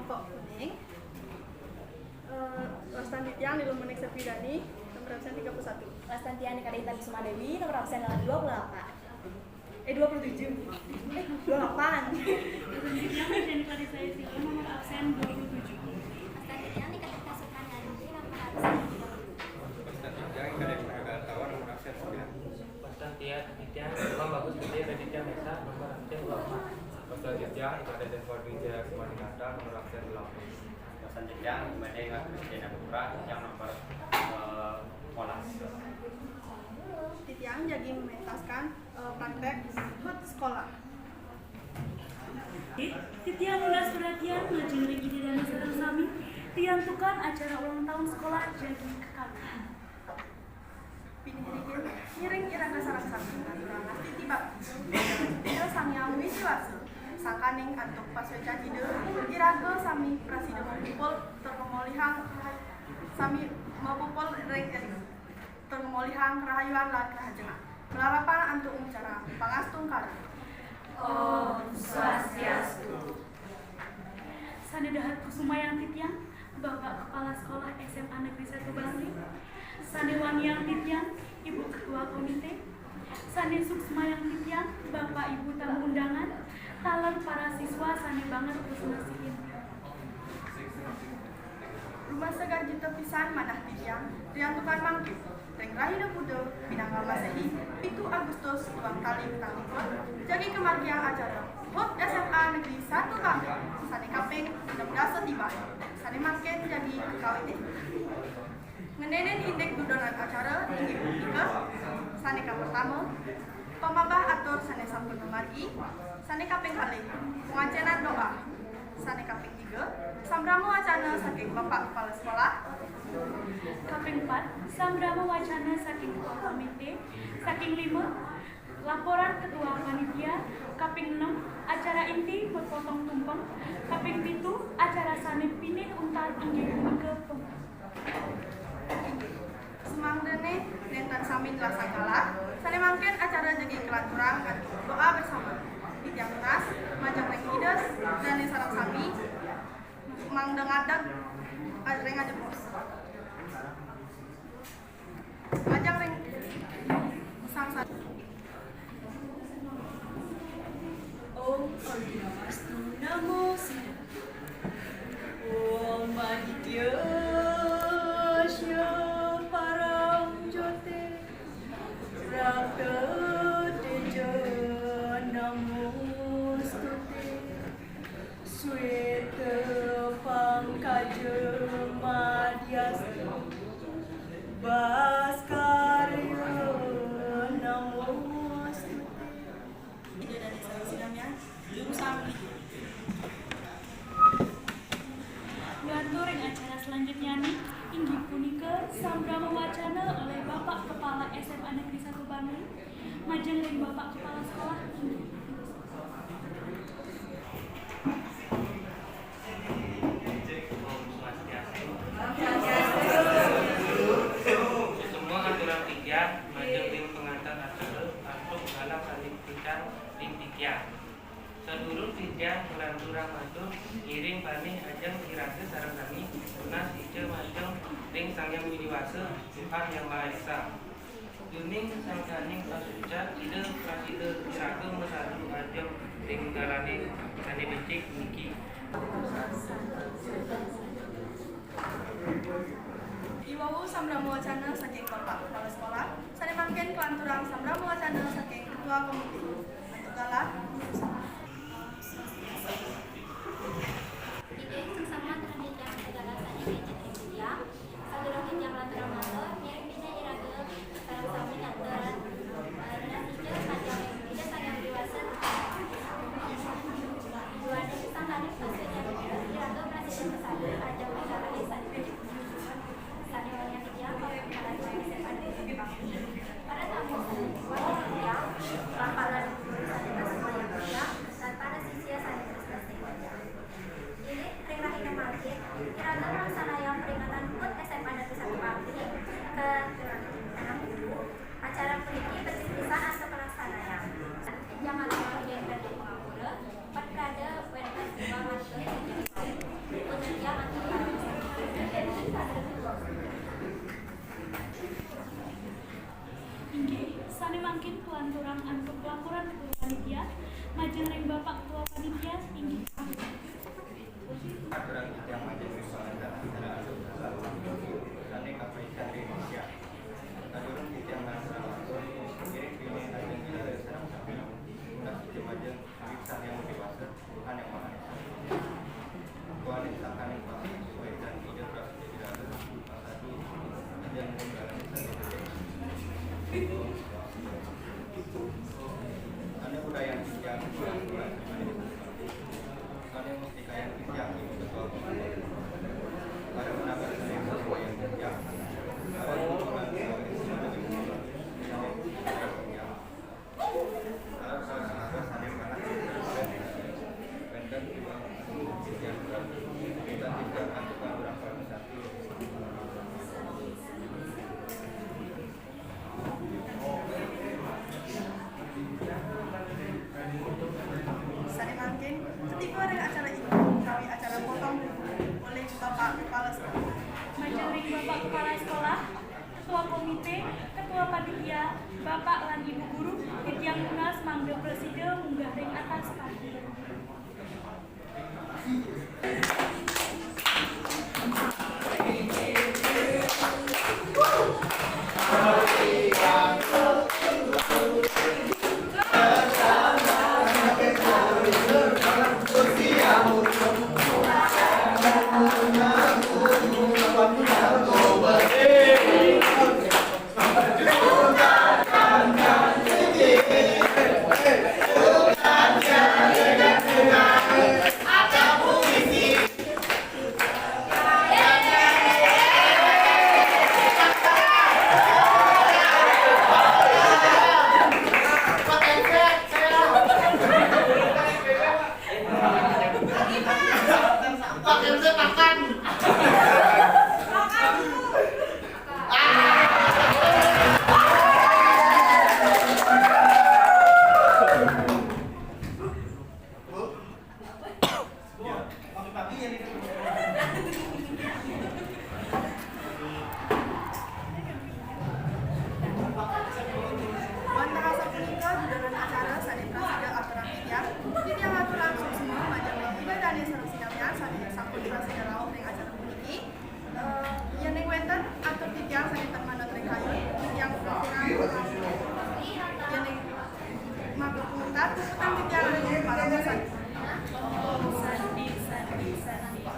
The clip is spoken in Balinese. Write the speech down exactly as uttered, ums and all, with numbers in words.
Kok kuning. Eh, wastan titiang Nilo Munik Sepidani, nomor absen tiga puluh satu. Wastan tiang Nika Dewi Tabisuma Dewi, nomor absen dua puluh delapan. Eh, dua puluh tujuh. Eh, dua puluh delapan. Wastan titiang Nika Dewi Tabisuma Dewi, nomor absen dua puluh tujuh. Wastan titiang Nika Dewi Tabisuma Dewi, nomor absen tiga puluh. Wastan titiang Nika Dewi Tabisuma Dewi, nomor absen sembilan. Wastan tiang, titiang Imam Bagus Gede Raditya Mesa, nomor absen dua puluh empat. Wastan titiang Ika Dewi Tabisuma Dewi, nomor absen delapan. Wastan titiang Ika Dewi Tabisuma Dewi, nomor, eh, sebelas. Titiang jagi mementaskan, eh, praktek hut sekolah. Titiang nunas perhatian majeng ring Ida Dane sareng sami, riantukan acara ulang tahun sekolah jagi kakawitan. Pinih riin, ngiring iraga sareng sami ngaturang astiti bakti Ida Sang Hyang Widhi Wasa, sangkaning antuk pasuecan Ida, iraga sami prasida mapupul tur ngamolihang, sami mapupul ring tur ngamolihang karahayuan lan karahajengan. Malarapan antuk ngacara pangastungkara. Om Swastiastu. Sane dahat kusumayang titiang, Bapak Kepala Sekolah S M A Negeri satu Bangli. Sane wangiang titiang, Ibu Ketua Komite. Sane suksmayang titiang, Bapak Ibu tamu undangan, taler para siswa sane banget tresna sihin. Rumasa garjita pisan manah titiang, riantukan mangkin ring rahina Buda pinanggal Masehi, pitu Agustus, tuang tali petang likur, jagi kamargiang acara hut S M A Negeri satu Bangli sane kaping enam dasa tiban, sane mangkin jagi kakawitin. Ngenenin indik dudonan acara inggih punika, sane kapertama, pamahbah atur sane sampun mamargi, sane kaping kalih, pangacenan doa, sane kaping tiga, sambrama wacana saking Bapak Kepala Sekolah, kaping empat, sambrama wacana saking Ketua Komite, kaping lima, laporan Ketua Panitia, kaping enam, acara inti mapotong tumpeng, kaping pitu, acara sane pinih untat inggih punika pem- Sumangdene nenten sami nelasan galah, sane mangkin acara jagi kalanturang antuk doa bersama. Titiang nunas majeng ring Ida Dane sareng sami, mangda ngadeg ring ajeng pos. Majeng ring Sang Sat- Om Awignamastu Namo Siddham. Om Aditya Sya Param Jyotir Rakta Teja Namostute. Sweta Pankaj Madhyasthi Bhaskarya Namostute. Ida Dane sareng sinamian, juru sami. Ngatur ring acara selanjutnya nih, inggih punika sambrama wacana oleh Bapak Kepala S M A Negeri satu Bangli, majeng ring Bapak Kepala Sekolah. Om Swastiastu. Semua aturan titiang majeng ring pengantar acara antuk galah sane pican ring titiang. Sadurung titiang nglanturang matur, ngiring panih ajeng iraga sareng sami nunas ica majeng ring Sang Hyang Widhi Wasa, Tuhan Yang Maha Esa. Duning sangkaning pasuecan Ida prasida iraga masadu ajeng ring galane sane becik niki. Iwau sambrama wacana saking Bapak Kepala Sekolah, sane mangkin kalanturang sambrama wacana saking Ketua Komite. Antuk galah. Ida sing sama dengan titiang segala sane becik ring titiang. Sadurung titiang lanturang matur, ngiring pinih iraga sareng sami ngaturang, eh, nunas ica majeng Ida Sang Hyang Widhi Wasa. Duaning sangkaning pasuecan iraga prasida masadu ajeng ring galane sane becik. Sane wangiang titiang, para tamu sane, para guru sane tresna ring titiang, lan para sisia sane tresna ring Sané mangkin tuan turang antuk laporan ketua panitia, majeng ring Bapak Ketua Panitia, inggih. Aturan titiang majeng ring pangenter acara antuk sané kapaican ring titiang. Sadurung titiang ngaturang atur, ngiring pinih ajeng ira sareng sami, tunas sujumajeng, awit sané dewasa, Tuhan Yang Maha Esa. Tuhan Yang Sangkaning Pati, Ida Prasetya Iraga, Pasadu, Ajeng Unggalan Esa. Ane budaya titiang, ane mustikayan titiang, ibu ketua. Pada menabar seni budaya titiang. Pada hubungan budaya titiang. Sané mangkin, katiba ring acara inggih utawi acara potong buku olih Bapak Kepala Sekolah. Majeng ring Bapak Kepala Sekolah, Ketua Komite, Ketua Panitia, Bapak lan Ibu Guru, titiang nunas mangda prasida munggah ring atas panggung.